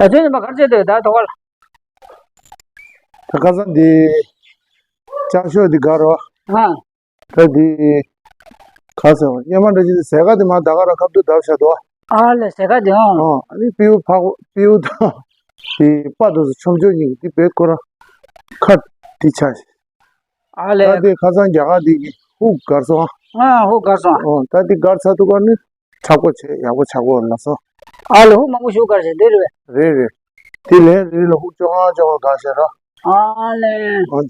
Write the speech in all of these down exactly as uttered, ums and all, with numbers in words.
ཨ་ཚོད་ནི་མ་གར་ཚོད་དོད་ད་དོ་ག་ལ། ད་ཁ་སང་འདི་ལྕགས་ཤོག་འདི་གར་བ། ཨ། ད་འདི་ག་ཟེར་བ་སྙེ་མ་འདྲ་ཅིག་འདི་ཟས་ག་འདི་མ་ད་ག་ར་ཁ་ཐུག་བརྡབ་བཞག་འདུག་ཨ་ལས་ཟས་ག་འདི་ཨང་། ཨ་ནི་སྤྲེའུ་ཕག་སྤྲེའུ་དང་འདི་པ་དུ་སུ་ཆོམ་ཆོམ་གཉིས་ཀྱི་འདི་བེད་ཁོ་ར་ཁ་འདི་ཆ་ཞིག་ཨ་ལས། ད་འདི་ཁ་སང་རྒྱ་གར་འདི་གི་ཧུག་གར་སོང་ཨ། ཨ་ཧུག་གར་སོང་། ཨོ་ད་འདི་གར་ཚ་ཐུག་ག་ནི། ཁྲག་པོ་བྱས་ཡག་པོ་ཆགས་པོ་ལ་སོ། ཨ་ལོ་ཧུ་མང་པོ་ཞུ་གར་བྱས་འདི་རེད། རེད་རེད། དེ་ལན་རེ་ལ་ཧུ་ཅོ་ང་ཅོ་ང་ག་ཞེ་ར། ཨ་ལེ། ཨོ།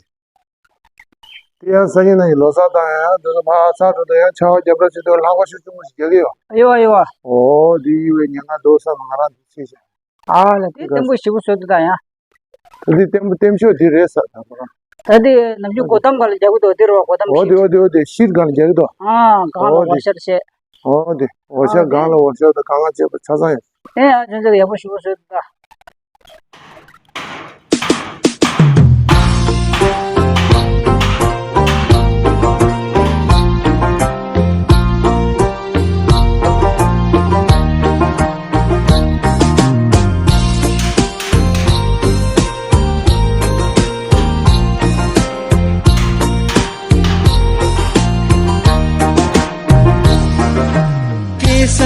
དེ་ཡང་སང་ཉིན་ན་ཡི་ལོ་གསར་དང་ཡང་འདི་ཚོ་ཕ་ཚར་འགྲོ་དུས་ཡང་ཆར་པ་རྒྱབ་ར་བྱེད་དུས་ལྷགས་པ་ཤུགས་ཆུང་ངུ་ཞིག་རྒྱག་གི་ཡོད། ཡོད་ཡོད། ཨོ་དེ་ཡི་བའི་ཉེན་ཁ་འདུག་བསམ་ང་རང་འདི་ཆེ་ཞིང་། ཨ་ལ་དེ་བརྟན་པོ་ཞིག་པོ་བཟོས་འདུག་ད་ཡང་། ད་འདི་བརྟན་པོ་བརྟན་ཤོས་འདི་རེད་ས་ད་ཁོ་རང་། ད་འདི་ནམ་རྒྱུན་སྒོ་ཐམ་གང་ལ་རྒྱག་གི་འདུག་འདི་རུ་སྒོ་ཐམ་ཨོ་དེ་ཨོ་དེ་ཨོ་དེ་ཤིར་གང་ལ་རྒྱག་གི་འདུག་ཨ་གང་ལ་ཨོ་འོ་དེ་ཤར་བྱས། ཨོ་དེ་འོ་ཤར་ཨ་གང་ལ་འོ་ཤར་དང་གང་ལ་བྱས་པ་ཆ་ཚང་ཡོད། ཨེ་ཨ་ཅོན་ཅོན་ཡག་པོ་ཞིག་པོ་བཟོས་འདུག་ད། ཀེ་ས་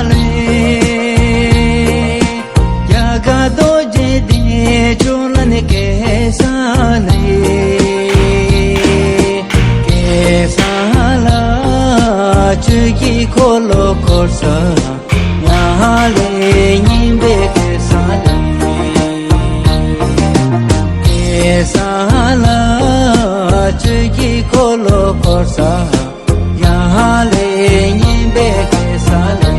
ལེ། རྒྱ་གར་རྡོ་རྗེ་གདན་ཕྱོགས་ལ་ནི་ཀེ་ས་ལེ། ཀེ་ས་ལ་ཆོས་ཀྱི་འཁོར་ལོ་བསྐོར་ས། ཡ་ཧ་ལེ་སྙིང་པའི་ཀེ་ས་ལེ། ཀེ་ས་ལ་ཆོས་ཀྱི་འཁོར་ལོ་བསྐོར་ས། ཡ་ཧ་ལེ་སྙིང་པའི་ཀེ་ས་ལེ།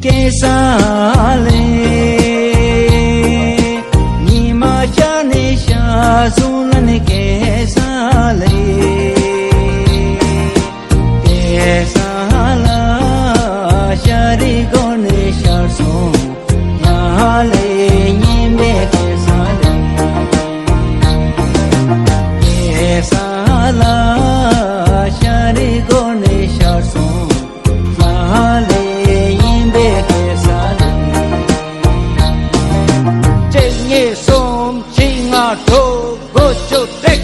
ཀེ་ས་ལེ། ཉི་མ་ཤར་ནས་ཤར་སོང་ལ་ནི་ཀེ་ས་ལེ། ཀེ་ས་ལ་ཤར་རི་སྒོ་ནས་ཤར་སོང་། ཡ་ཧ་ལེ་སྙིང་པའི་ཀེ་ས་ལེ། ཀེ་ས་ལ་ཤར་རི་སྒོ་ནས་ཤར་སོང་། ཡ་ཧ་ལེ་སྙིང་པའི་ཀེ་ས་ལེ། གཅིག་གཉིས་གསུམ་བཞི་ལྔ་དྲུག་དགུ་བཅུ་དྲུག་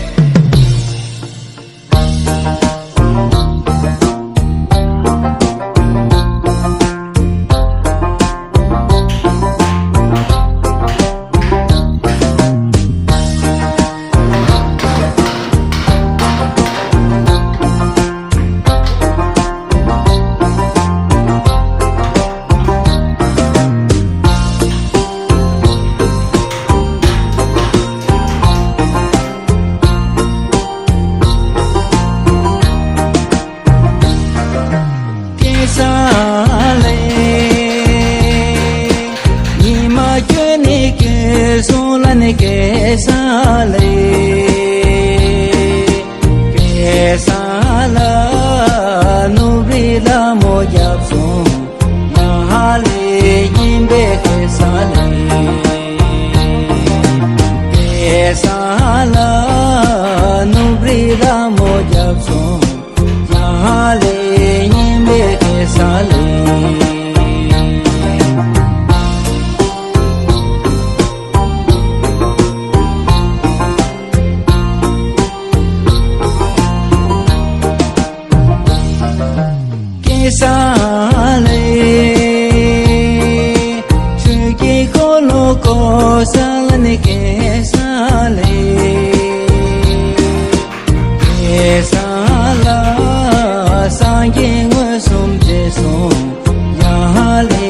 ཀེ་ས་ལེ། ཉི་མ་བསྐྱོད་ནས་སྐྱོད་སོང་ལ་ནི་ཀེ་ས་ལེ། ཀེ་ས་ལ་ནུབ་རི་ལ་མོ་བརྒྱབ་སོང་། ཡ་ཧ་ལེ་སྙིང་པའི་ཀེ་ས་ལེ། ཀེ་ས་ལ་ནུབ་རི་ལ་མོ་བརྒྱབ་སོང་། ཡ་ཧ་ལེ་སྙིང་པའི་ཀེ་ས་ལེ། ཀེ་ས་ལེ། ཆོས་ཀྱི་འཁོར་ལོ་བསྐོར་ས་ལ་ནི་ཀེ་ས་ལེ། ཀེ་ས་ལ་སངས་རྒྱས་མངོན་སུམ་མཇལ་སོང་། ཡ་ཧ་ལེ་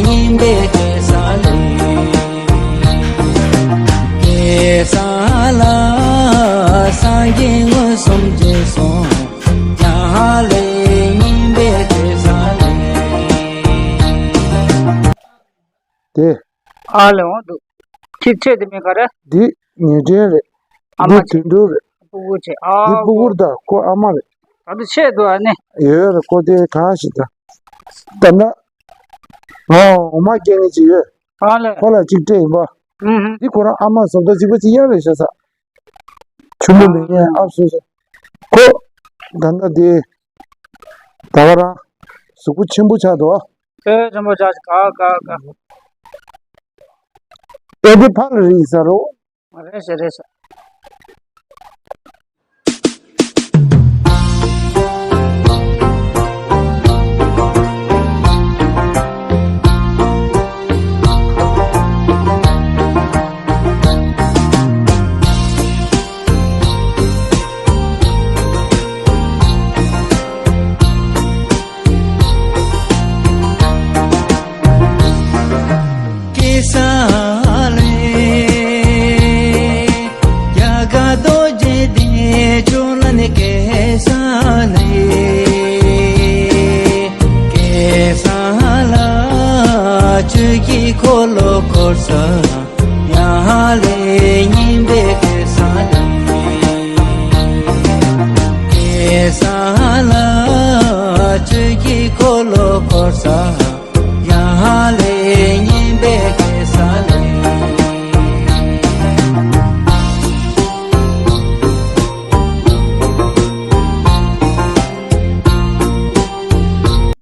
སྙིང་པའི་ཀེ་ས་ལེ། ཀེ་ས་ལ་སངས་རྒྱས་མངོན་སུམ་མཇལ་སོང་། ཡ་ཧ་ལེ་སྙིང་པའི་ཀེ་ས་ལེ། དེ། ཨ་ལེ་འོང་འདུག་ཁྱི་ཆེ་དེ་མིན་ག་རེ། འདི་ཉེ་འབྲེལ་རེད། ཨ་མ་འདི་ཆེ། དུད་འགྲོ་རེད། སྤུ་གུ་ཆེ། ཨ་འདི་སྤུ་གུ་རེད་ད་ཁོ་ཨ་མ་རེད། ད་དུ་ཆེ་འདུག་ཨ་ནི། ཡོད་རེད་ཁོ་དེ་གང་ཞིག་ད། ད་ན། ཨོ་འོ་མ་སྐྱེ་ངེས་ཅིག་ཡོད། ཨ་ལེ། ཁོ་ལ་གཅིག་སྤྲད་ཡིན་པ། ཨུ་ཧུམ། འདི་ཁོ་རང་ཨ་མ་བཟོ་ལྟ་གཅིག་པ་གཅིག་རྐྱང་རེད་ཤག་ས། ཆུང་མ་མིན་ཡང་ཨ་སོ་སོ། ཁོ་ད་ལྟ་དེ་ད་ག་རང་གཟུགས་པོ་ཆེན་པོ་ཆགས་འདུག་ཨ། ཨེ་ཆེན་པོ་ཆགས་ཀ་ཀ་ཀ། ཨེ་དེ་ཕ་ལ་རིག་ས་རོ། རེད་ཤག་རེད་ཤག། ཀེ་ས་ལེ། ཡ་ག་རྡོ་རྗེ་གདན་ཆོས་ལ་ནི་ཀེ་ས་ལེ། ཀེ་ས་ལ་ཆོས་ཀྱི་འཁོར་ལོ་བསྐོར་ས།